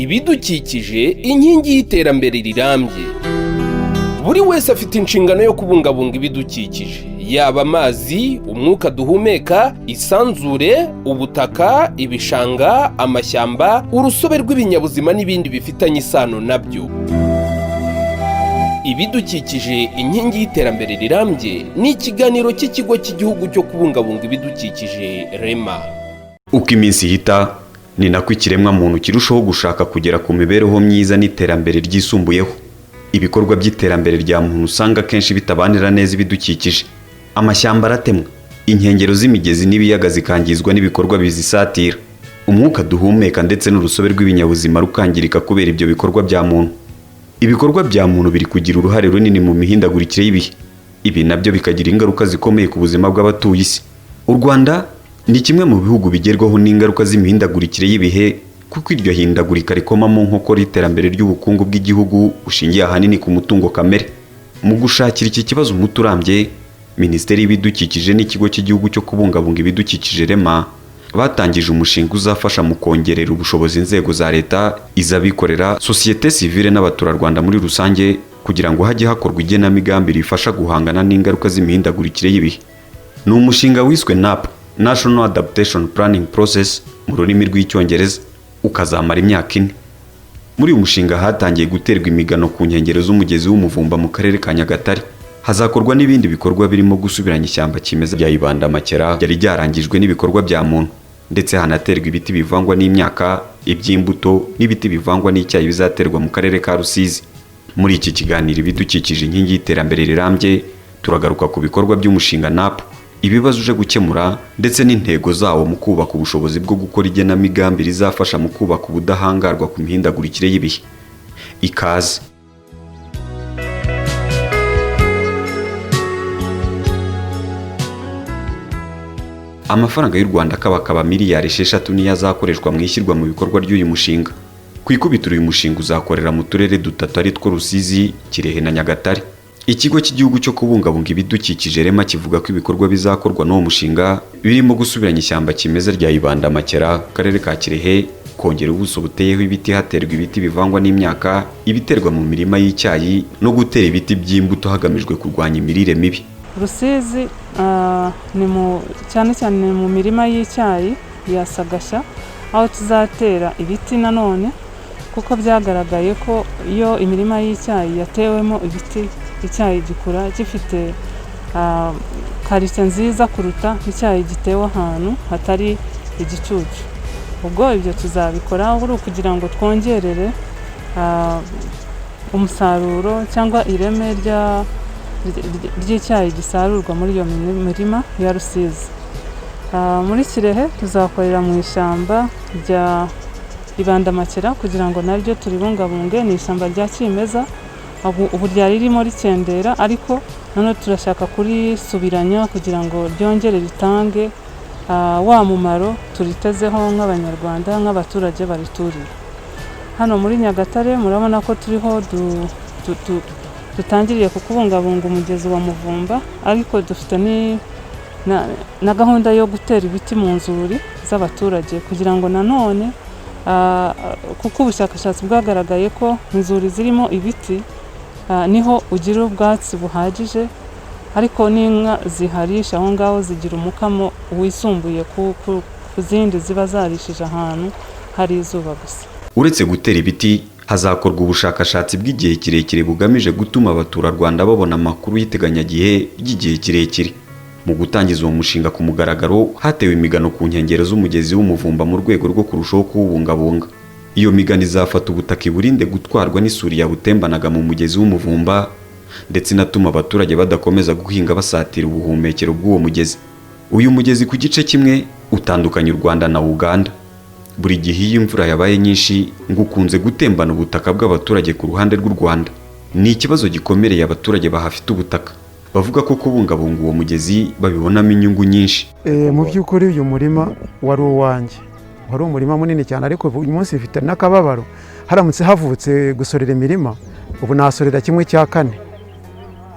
Ibidukikije, inkingi y'iterambere rirambye. Buri wese afite inshingano yo kubungabunga ibidukikije, yaba amazi, umwuka duhumeka, isanzure, ubutaka, ibishanga, amashyamba, urusobe rw'ibinyabuzima n'ibindi bifitanye isano nabyo. Ibidukikije, inkingi y'iterambere rirambye ni ikiganiro cy'Ikigo cy'Igihugu cyo Kubungabunga Ibidukikije, REMA. Uko iminsi ihita ni nako ikiremwamuntu kirushaho gushaka kugera ku mibereho myiza n'iterambere ryisumbuyeho. Ibikorwa by'iterambere rya muntu usanga akenshi bitabanira neza ibidukikije. Amashyamba aratemwa, inkengero z'imigezi n'ibiyaga zikangizwa n'ibikorwa bizisatira, umwuka duhumeka ndetse n'urusobe rw'ibinyabuzima rukangirika kubera ibyo bikorwa bya muntu. Ibikorwa bya muntu biri kugira uruhare runini mu mihindagurikire y'ibihe, ibi nabyo bikagira ingaruka zikomeye ku buzima bw'abatuye isi. U Rwanda ni kimwe mu bihugu bigerwaho n'ingaruka z'imihindagurikire y'ibihe, kuko iryo hindagurika rikoma mu nkokora iterambere ry'ubukungu bw'igihugu bushingiye ahanini ku mutungo kamere. Mu gushakira iki kibazo umuti urambye, Minisiteri y'Ibidukikije n'Ikigo cy'Igihugu cyo Kubungabunga Ibidukikije, REMA, batangije umushinga uzafasha mu kongerera ubushobozi inzego za leta, iz'abikorera, sosiyete sivile n'abaturarwanda muri rusange, kugira ngo hajye hakorwa igenamigambi rifasha guhangana n'ingaruka z'imihindagurikire y'ibihe. Ni umushinga wiswe NAP, National Adaptation Planning Process mu rurimi rw'Icyongereza, ukazamara imyaka 4. Muri uyu mushinga hatangiye guterwa imigano ku nkengero z'umugezi w'Umuvumba mu Karere ka Nyagatare. Hazakorwa n'ibindi bikorwa birimo gusubiranya ishyamba kimeza rya Ibandamakera ryari ryarangijwe n'ibikorwa bya muntu, ndetse hanaterwa ibiti bivangwa n'imyaka, iby'imbuto n'ibiti bivangwa n'icyayi bizaterwa mu Karere ka Rusizi. Muri iki kiganiro Ibidukikije, inkingi y'iterambere rirambye, turagaruka ku bikorwa by'umushinga NAP, ibibazo uje gukemura ndetse n'intego zawo mu kubaka ubushobozi bwo gukora igenamigambi rizafasha mu kubaka ubudahangarwa ku mihindagurikire y'ibihe. Ikaze. Amafaranga y'u Rwanda akabakaba miliyari 6 niyo azakoreshwa mu ishyirwa mu bikorwa ry'uyu mushinga. Ku ikubitiro, uyu mushinga uzakorera mu turere dutatu, ari two Rusizi, Kirehe na Nyagatare. Ikigo cy'Igihugu cyo Kubungabunga Ibidukikije, REMA, kivuga ko ibikorwa bizakorwa n'uwo mushinga birimo gusubiranya ishyamba kimeza rya Ibandamakera, Karere ka Kirehe, kongera ubuso buteyeho ibiti haterwa ibiti bivangwa n'imyaka, ibiterwa mu mirima y'icyayi no gutera ibiti by'imbuto hagamijwe kurwanya imirire mibi. Rusizi ni mu cyane cyane ni mu mirima y'icyayi ya Sagashya, aho tuzatera ibiti nanone, kuko byagaragaye ko iyo imirima y'icyayi yatewemo ibiti, icyayi gikura gifite qualité nziza kuruta icyayi gitewe ahantu hatari igicucu. Ubwo ibyo tuzabikora ari ukugira ngo twongerere umusaruro cyangwa ireme ry'icyayi gisarurwa muri iyo mirima ya Rusizi. Muri Kirehe tuzakorera mu ishyamba rya Ibandamakera kugira ngo naryo turibungabunge. Ni ishyamba rya kimeza, ubu ryari ririmo rikendera, ariko noneho turashaka kurisubiranya kugira ngo ryongere ritange wa mumaro turitezeho nk'Abanyarwanda, nk'abaturage barituriye. Hano muri Nyagatare murabona ko turiho dutangiriye ku kubungabunga umugezi wa Muvumba, ariko dufite na gahunda yo gutera ibiti mu nzuri z'abaturage, kugira ngo nanone, kuko ubushakashatsi bwagaragaye ko inzuri zirimo ibiti niho ugira ubwatsi buhagije, ariko n'inka ziharisha aho ngaho zigira umukamo wisumbuye ku zindi ziba zarishije ahantu hari izuba gusa. Uretse gutera ibiti, hazakorwa ubushakashatsi bw'igihe kirekire bugamije gutuma abaturarwanda babona amakuru y'iteganyagihe ry'igihe kirekire. Mu gutangiza uwo mushinga ku mugaragaro, hatewe imigano ku nkengero z'umugezi w'Umuvumba mu rwego rwo kurushaho kuwubungabunga. Iyo migano izafata ubutaka, iburinde gutwarwa n'isuri yabutembanaga mu mugezi w'Umuvumba, ndetse inatuma abaturage badakomeza guhinga basatira ubuhumekero bw'uwo mugezi. Uyu mugezi ku gice kimwe utandukanya u Rwanda na Uganda. Buri gihe iyo imvura yabaye nyinshi ngo ukunze gutembana ubutaka bw'abaturage ku ruhande rw'u Rwanda. Ni ikibazo gikomereye abaturage bahafite ubutaka, bavuga ko kubungabunga uwo mugezi babibonamo inyungu nyinshi. Mu by'ukuri uyu murima wari uwanjye, wari umurima munini cyane, ariko uyu munsi mfite n'akababaro. Haramutse havutse gusorera imirima, ubu nasorera 1/4.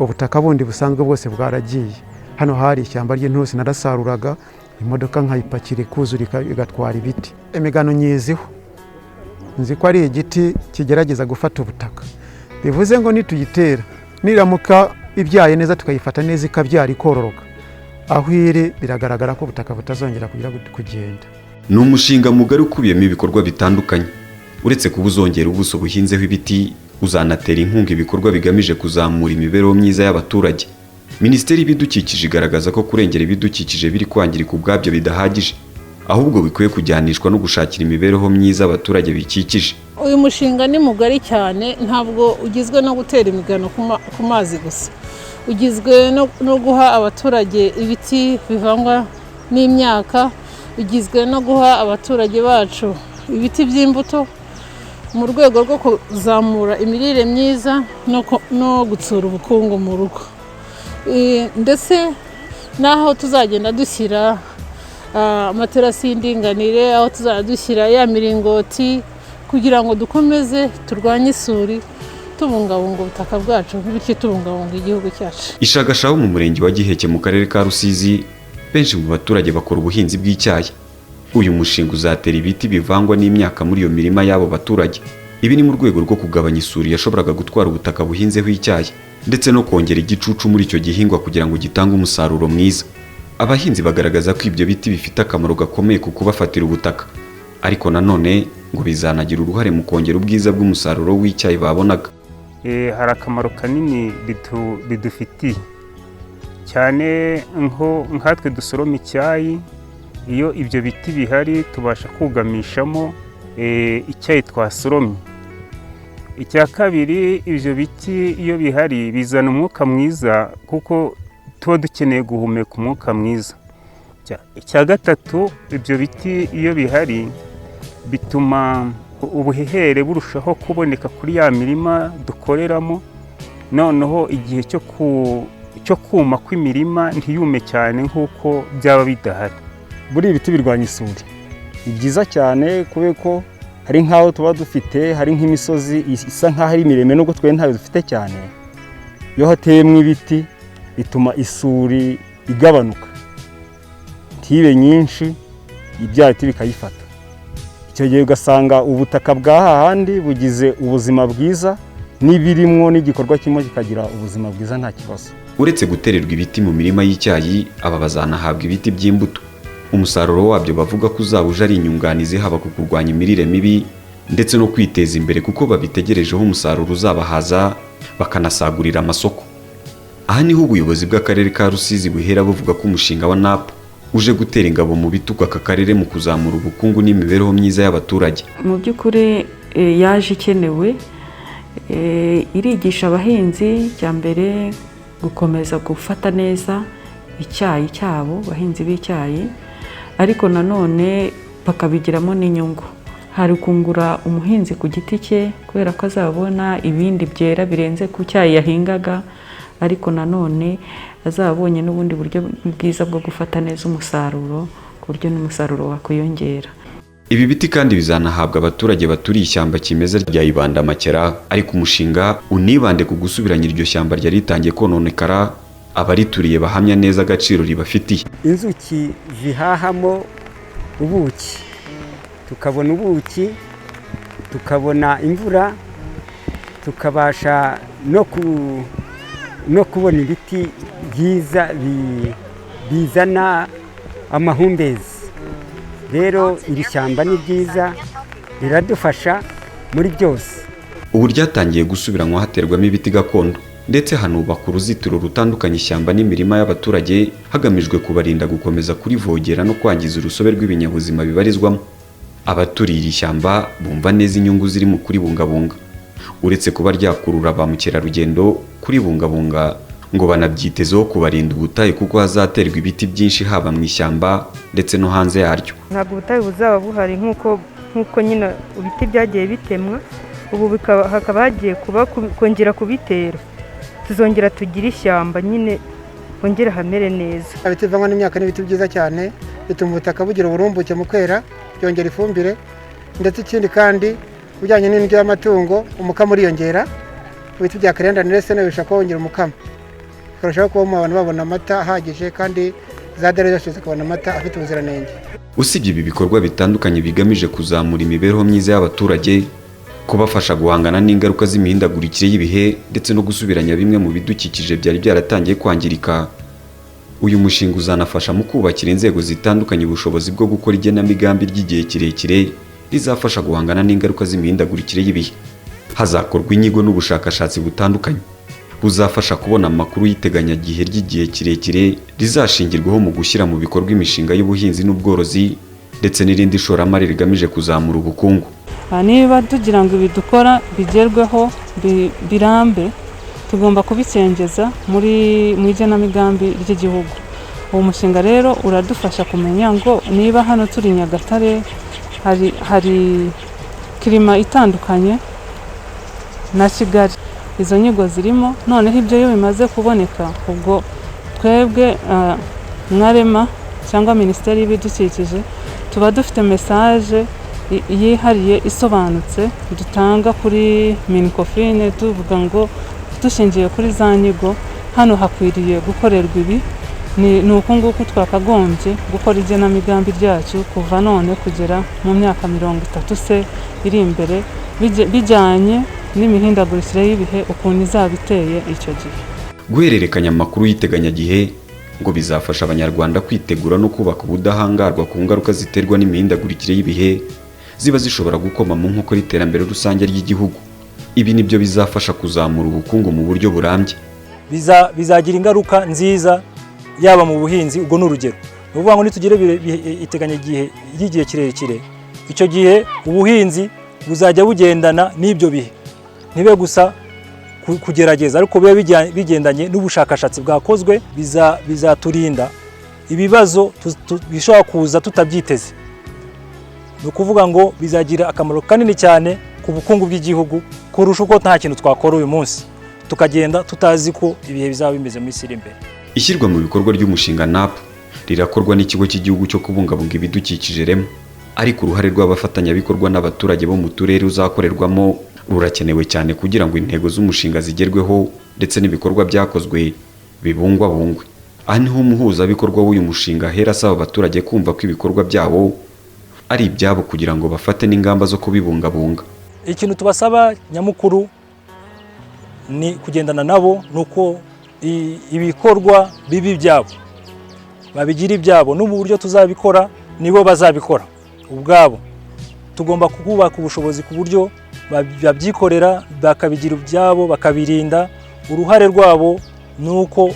Ubutaka bundi busanzwe bwose bwaragiye. Hano hari ishyamba ry'intusi, narasaruraga imodoka nkayipakira ikuzura igatwara ibiti. Imigano nyiziho. Nzi ko ari igiti kigerageza gufata ubutaka, bivuze ngo nituyitera, niramuka ibyaye neza, tukayifata neza, ikabyara, ikororoka, aho iri biragaragara ko ubutaka butazongera kugira kugenda. Ni umushinga mugari ukubiyemo ibikorwa bitandukanye. Uretse kuba uzongera ubuso buhinzeho ibiti, uzanatera inkunga ibikorwa bigamije kuzamura imibereho myiza y'abaturage. Minisiteri y'Ibidukikije igaragaza ko kurengera ibidukikije biri kwangirika ubwabyo bidahagije, ahubwo bikwiye kujyanishwa no gushakira imibereho myiza abaturage bikikije. Uyu mushinga ni mugari cyane, ntabwo ugizwe no gutera imigano ku mazi gusa. Ugizwe no guha abaturage ibiti bivangwa n'imyaka, ugizwe no guha abaturage bacu ibiti by'imbuto mu rwego rwo kuzamura imirire myiza no gutsura ubukungu mu rugo, ndetse n'aho tuzagenda dushyira amaterasi y'indinganire, aho tuzajya dushyira ya miringoti kugira ngo dukomeze turwanye isuri, tubungabunga ubutaka bwacu, bityo tubungabunga igihugu cyacu. Ishagasha ho mu Murenge wa Giheke mu Karere ka Rusizi, benshi mu baturage bakora ubuhinzi bw'icyayi. Uyu mushinga uzatera ibiti bivangwa n'imyaka muri iyo mirima y'abo baturage. Ibi ni mu rwego rwo kugabanya isuri yashoboraga gutwara ubutaka buhinzeho icyayi, ndetse no kongera igicucu muri icyo gihingwa kugira ngo gitange umusaruro mwiza. Abahinzi bagaragaza ko ibyo biti bifite akamaro gakomeye ku kubafatira ubutaka, ariko nanone ngo bizanagira uruhare mu kongera ubwiza bw'umusaruro w'icyayi babonaga. Hari akamaro kanini bidufitiye cyane, nko nkatwe dusoroma icyayi. Iyo ibyo biti bihari tubasha kugamishamo icyayi twasoromye. Icya kabiri, ibyo biti iyo bihari bizana umwuka mwiza, kuko tuba dukeneye guhumeka umwuka mwiza. Icya gatatu, ibyo biti iyo bihari bituma ubuhehere burushaho kuboneka kuri ya mirima dukoreramo, noneho igihe cyo kuma kw'imirima ntiyume cyane nk'uko byaba bidahari. Buriya ibiti birwanya isuri, ni byiza cyane, kubera ko hari nk'aho tuba dufite hari nk'imisozi isa nk'aho ari miremire, nubwo twe ntayo dufite cyane. Iyo hateyemo ibiti bituma isuri igabanuka, ntibe nyinshi, ibya biti bikayifata. Icyo gihe ugasanga ubutaka bwa hahandi bugize ubuzima bwiza, n'ibirimwo n'igikorwa kimwe kikagira ubuzima bwiza, nta kibazo. Uretse gutererwa ibiti mu mirima y'icyayi, aba bazanahabwa ibiti by'imbuto. Umusaruro wabyo bavuga ko uzaba uje ari inyunganizi, haba ku kurwanya imirire mibi ndetse no kwiteza imbere, kuko babitegerejeho umusaruro uzabahaza bakanasagurira amasoko. Aha niho ubuyobozi bw'Akarere ka Rusizi buhera buvuga ko umushinga wa NAP uje gutera ingabo mu bitugu aka karere mu kuzamura ubukungu n'imibereho myiza y'abaturage. Mu by'ukuri yaje ikenewe. Irigisha abahinzi cya mbere gukomeza gufata neza icyayi cyabo, abahinzi b'icyayi, ariko nanone bakabigiramo n'inyungu. Hari kungura umuhinzi ku giti cye, kubera ko azabona ibindi byera birenze ku cyayi yahingaga, ariko nanone azaba abonye n'ubundi buryo bwiza bwo gufata neza umusaruro, ku buryo n'umusaruro wakwiyongera. Ibi biti kandi bizanahabwa abaturage baturiye ishyamba kimeza rya Ibandamakera, ariko umushinga unibande ku gusubiranya iryo shyamba ryari ritangiye kononekara, abarituriye bahamya neza agaciro ribafitiye. Inzuki zihahamo ubuki, tukabona ubuki, tukabona imvura, tukabasha no kubona ibiti byiza bizana amahumbezi. Rero iri shyamba ni ryiza, riradufasha muri byose. Ubu ryatangiye gusubiranwa, haterwamo ibiti gakondo, ndetse hanubakwa uruzitiro rutandukanya ishyamba n'imirima y'abaturage, hagamijwe kubarinda gukomeza kurivogera no kwangiza urusobe rw'ibinyabuzima bibarizwamo. Abaturiye iri shyamba bumva neza inyungu ziri mu kuribungabunga. Uretse kuba ryakurura ba mukerarugendo, kuribungabunga ngo banabyitezeho kubarinda ubutayu, kuko hazaterwa ibiti byinshi haba mu ishyamba ndetse no hanze yaryo. Ntabwo ubutayu buzaba buhari nk'uko nyine ibiti byagiye bitemwa, ubu hakaba hagiye kuba kongera kubitera, tuzongera tugire ishyamba nyine, hongere hamere neza. Ibiti bivangwa n'imyaka ni ibiti byiza cyane, bituma ubutaka bugira uburumbuke mu kwera, byongera ifumbire, ndetse ikindi kandi bijyanye n'indyo y'amatungo, umukamo uriyongera. Ibiti bya karenda ndetse bishobora kongera umukamo, bikarushaho kuba abantu babona amata ahagije kandi Za dairy zacu zikabona amata afite ubuziranenge. Usibye ibi bikorwa bitandukanye bigamije kuzamura imibereho myiza y'abaturage, kubafasha guhangana n'ingaruka z'imihindagurikire y'ibihe ndetse no gusubiranya bimwe mu bidukikije byari byaratangiye kwangirika, uyu mushinga uzanafasha mu kubakira inzego zitandukanye ubushobozi bwo gukora igenamigambi ry'igihe kirekire rizafasha guhangana n'ingaruka z'imihindagurikire y'ibihe. Hazakorwa inyigo n'ubushakashatsi butandukanye buzafasha kubona amakuru y'iteganyagihe ry'igihe kirekire rizashingirwaho mu gushyira mu bikorwa imishinga y'ubuhinzi n'ubworozi ndetse n'irindi shoramari rigamije kuzamura ubukungu. Niba tugira ngo ibi dukora bigerweho, birambe, tugomba kubicengeza muri mu igenamigambi ry'igihugu. Uwo mushinga rero uradufasha kumenya ngo niba hano turi Nyagatare hari climat itandukanye na Kigali, izo nyigo zirimo. Noneho ibyo iyo bimaze kuboneka, ubwo twebwe nka REMA cyangwa Minisiteri y'Ibidukikije tuba dufite message yihariye isobanutse dutanga kuri MINECOFIN, tuvuga ngo dushingiye kuri za nyigo, hano hakwiriye gukorerwa ibi, ni uku nguku twakagombye gukora igenamigambi ryacu kuva none kugera mu myaka 30 se iri imbere, bijyanye n'imihindagurikire y'ibihe ukuntu izaba iteye icyo gihe. Guhererekanya amakuru y'iteganyagihe ngo bizafasha Abanyarwanda kwitegura no kubaka ubudahangarwa ku ngaruka ziterwa n'imihindagurikire y'ibihe ziba zishobora gukoma mu nkokora iterambere rusange ry'igihugu. Ibi nibyo bizafasha kuzamura ubukungu mu buryo burambye. Bizagira ingaruka nziza yaba mu buhinzi. Ubwo ni urugero, ni ukuvuga ngo nitugire iteganyagihe ry'igihe kirekire, icyo gihe ubuhinzi buzajya bugendana n'ibyo bihe, ntibe gusa kugerageza, ariko bibe bigendanye n'ubushakashatsi bwakozwe. Bizaturinda ibibazo bishobora kuza tutabyiteze. Ni ukuvuga ngo bizagira akamaro kanini cyane ku bukungu bw'igihugu kurusha uko nta kintu twakora uyu munsi tukagenda tutazi ko ibihe bizaba bimeze mu minsi iri imbere. Ishyirwa mu bikorwa ry'umushinga NAP rirakorwa n'Ikigo cy'Igihugu cyo Kubungabunga Ibidukikije REMA, ariko uruhare rw'abafatanyabikorwa n'abaturage bo mu turere uzakorerwamo rurakenewe cyane kugira ngo intego z'umushinga zigerweho ndetse n'ibikorwa byakozwe bibungwabungwe. Aha niho umuhuzabikorwa w'uyu mushinga ahera asaba abaturage kumva ko ibikorwa byabo ari ibyabo kugira ngo bafate n'ingamba zo kubibungabunga. Ikintu tubasaba nyamukuru ni kugendana nabo, ni uko ibikorwa bibi ibyabo, babigira ibyabo. N'ubu buryo tuzabikora nibo bazabikora ubwabo. Tugomba kubaka ubushobozi ku buryo babyikorera, bakabigira ibyabo, bakabirinda. Uruhare rwabo ni uko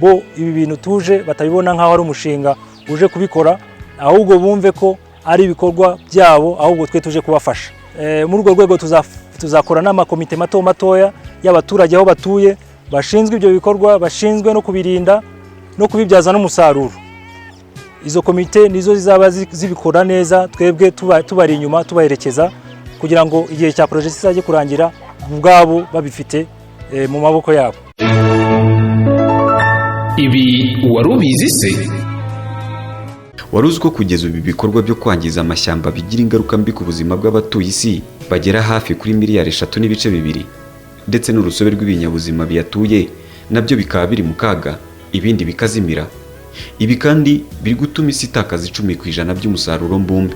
bo ibi bintu tuje batabibona nk'aho ari umushinga uje kubikora, ahubwo bumve ko ari ibikorwa byabo, ahubwo twe tuje kubafasha. Muri urwo rwego tuzakora n'amakomite mato matoya y'abaturage aho batuye, bashinzwe ibyo bikorwa, bashinzwe no kubirinda no kubibyaza n'umusaruro. Izo komite nizo zizaba zibikora neza, twebwe tubari inyuma tubaherekeza, kugira ngo igihe cya projet kizajye kurangira ubwabo babifite mu maboko yabo. Ibi wari ubizi se? Wari uzi ko kugeza ubu ibikorwa byo kwangiza amashyamba bigira ingaruka mbi ku buzima bw'abatuye isi bagera hafi kuri miliyari 3.2, ndetse n'urusobe rw'ibinyabuzima biyatuye nabyo bikaba biri mu kaga, ibindi bikazimira? Ibi kandi biri gutuma isi itakaza 10% by'umusaruro mbumbe.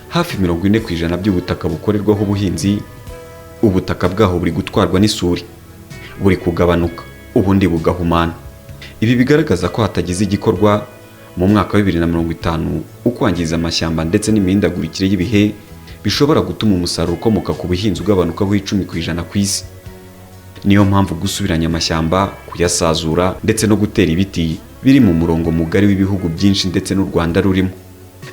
Hafi 40% by'ubutaka bukorerwaho ubuhinzi, ubutaka bwaho buri gutwarwa n'isuri, buri kugabanuka, ubundi bugahumana. Ibi bigaragaza ko hatagize igikorwa, mu mwaka wa 2050 ukwangiza amashyamba ndetse n'imihindagurikire y'ibihe bishobora gutuma umusaruro ukomoka ku buhinzi ugabanukaho 10% ku isi. Niyo mpamvu gusubiranya amashyamba, kuyasazura ndetse no gutera ibiti biri mu murongo mugari w'ibihugu byinshi ndetse n'u Rwanda rurimo.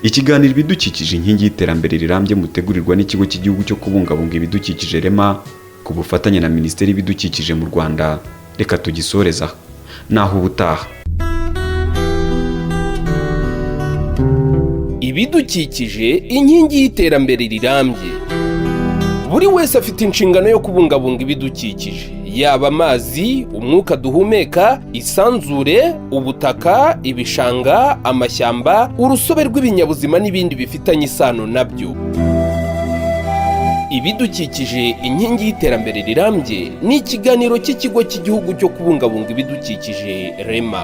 Ikiganiro Ibidukikije inkingi y'iterambere rirambye mutegurirwa n'Ikigo cy'Igihugu cyo Kubungabunga Ibidukikije REMA ku bufatanye na Minisiteri y'Ibidukikije mu Rwanda, reka tugisoreza aha. Naho ubutaha. Ibidukikije inkingi y'iterambere rirambye. Buri wese afite inshingano yo kubungabunga ibidukikije, yaba amazi, umwuka duhumeka, isanzure, ubutaka, ibishanga, amashyamba, urusobe rw'ibinyabuzima n'ibindi bifitanye isano nabyo. Ibidukikije inkingi y'iterambere rirambye ni ikiganiro cy'Ikigo cy'Igihugu cyo Kubungabunga Ibidukikije REMA.